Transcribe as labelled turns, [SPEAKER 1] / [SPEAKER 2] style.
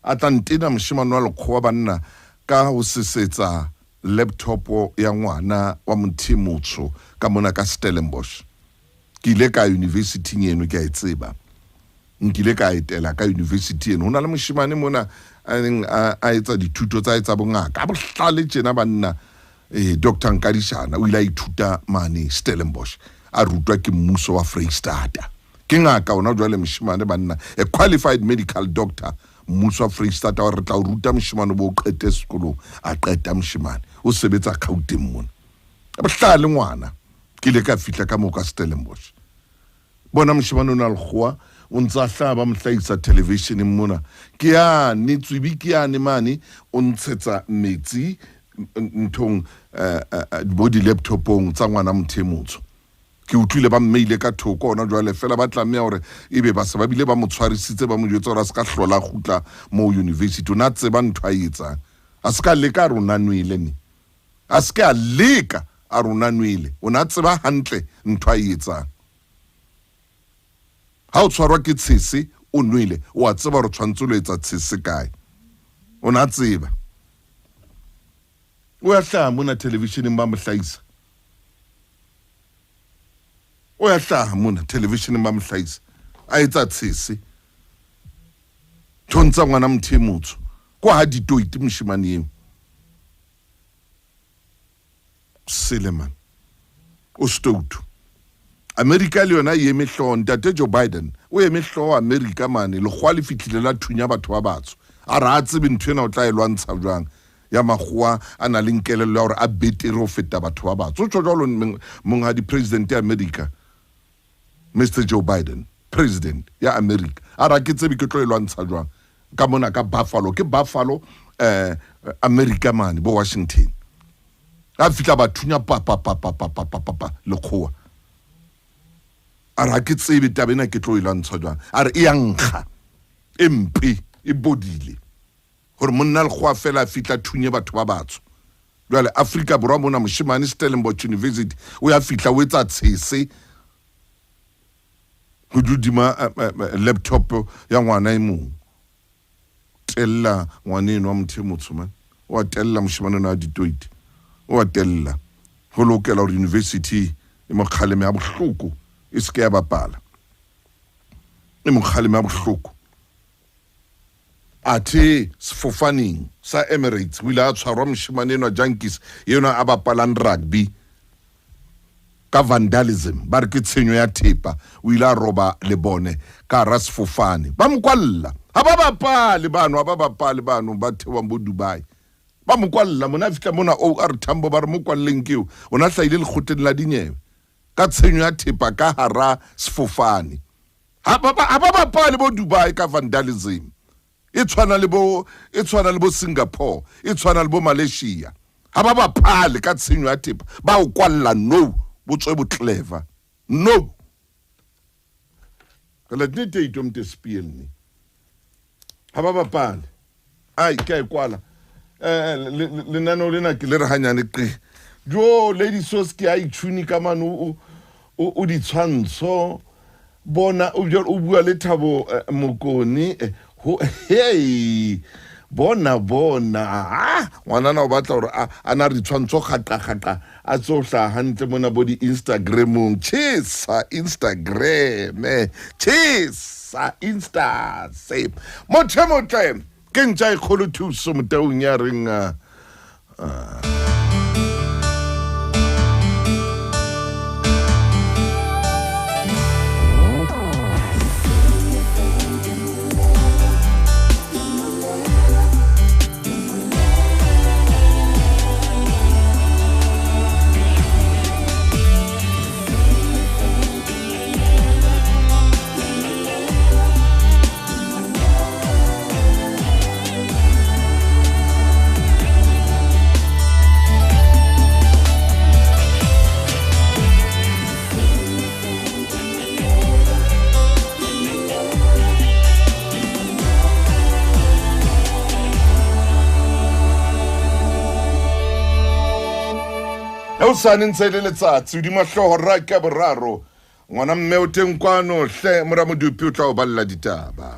[SPEAKER 1] A tla ntena moshemane wa lekgowa banna ka ho sesetsa laptop ya ngwana wa motho e motsho ka mona ka Stellenbosch. Ke ile ka university eno, ke a e tseba. Nkile ka etela ka university eno. Ho na le moshemane mona a neng a etsa dithuto tsa etsa bongaka. A bohlale tjena banna. Eh, Dr. Nkadishana o ile a ithuta mane Stellenbosch. A rutwa ke mmuso wa Freistata. Ke ngaka ona jwale moshemane banna, a qualified medical doctor. Mmuso wa Freistata wa re tla o ruta moshemane bo o qete sekolong. A qeta moshemane. O sebetsa Gauteng mona. Bohlale ngwana. Ke ile ka fihla ka moo ka Stellenbosch. Bona moshemane o na lekgowa o ntse a hlaha ba mo hlahisa televisioneng mona. Ke yane tswibi ke yane mane o ntshetsa metsi nthong bo di-laptopong tsa ngwana motho e motsho. Ke utlwile ba mmeile ka thoko ona jwale fela ba tlameha hore ebe ba se ba bile ba mo tshwarisitse ba mo jwetsa hore a se ka hlola a kgutla moo university. O ne a tseba ntho a e etsang. A se ka leka a re o na nwele ne. A se ke a leka a re o na nwele. O ne a tseba hantle ntho a e etsang. Ha o tshwarwa ke tshese o nwele, o a tseba hore tshwanetse o lo etsa tshese kae. O ne a tseba. O ya hlaha mona televisioneng ba mo hlahisa. O ya hlaha mona televisioneng ba mo hlahisa. A etsa tshese. Nthong tsa ngwana motho e motsho. Kwa ha ditoiti moshemane eo. Sele man. O stoutu. America le yona e eme hlooho. Ntate Joe Biden o eme hlooho America mane. Lekgowa le fihlile la thunya batho ba batsho. A re a tsebe ntho ena o tla e lwantsha jwang. Ya makgowa a na le kelello ya hore a betere ho feta batho ba batsho. O tjho jwalo monghadi president ya America. Mr Joe Biden, president ya America. A re a ke tsebe ke tlo e lwantsha jwang. Ka mona ka Buffalo, ke Buffalo America mane bo Washington. A fihla ba thunya pa pa pa pa pa pa pa pa pa lekgowa. A re ha ke tsebe taba ena ke tlo e lwantsha jwang. A re e ya nkga e mpe e bodile gore monna lekgowa fela a fihla thunye batho ba batsho. Jwale Afrika Borwa mona moshemane Stellenbosch University o ya fihla o etsa tshese hodima laptop ya ngwana e mong. Tella ngwana eno wa motho e motsho man. O a tella moshemane ona wa ditoiti. O a tella. Ho lokela hore university e mo kgaleme ha bohloko e se ke ya bapala. E mo kgaleme ha bohloko. Athe sefofaneng sa Emirates o ile a tshwarwa moshemane enwa Junkies enwa a bapalang rugby ka vandalism, ba re ke tshenyo ya thepa. O ile a roba lebone ka hara sefofane, ba mo kwalla. Ha ba bapale bano, ha ba bapale bano ba theohang bo Dubai, ba mo kwalla. Mona a fihla mona OR Tambo ba re mo kwalleng ke eo, o na hlahile lekgotleng la dinyewe ka tshenyo ya thepa ka hara sefofane. Ha ba bapale bo Dubai ka vandalism. E tshwana le bo e tshwana le bo Singapore, e tshwana le bo Malaysia. Ha ba bapale ka tshenyo ya thepa, ba o kwalla no, bo tswe bo clever. No. Re let nie tyd om te speel nie. Ha ba bapale. Ai, ke a e kwala. Eh, lenaneo lena ke le re hanyane qe. Jo, Lady Sos ke a itshuni ka mane o o ditshwantsho. Bona o o bua le Thabo Mokone. Ho hey bona bona ah ngwanana o batla hore a na re ditshwantsho gaqa gaqa a tso hlaha hantle mona bo di-Instagramong. Chesa Instagram, chesa Insta se. Motho e motle ke ntja e kgolo thuso motaung ya reng Hosane ntse e le letsatsi hodima hlooho ra ka boraro. Ngwana mme o teng kwano hle mora Modupi o tla o balla ditaba.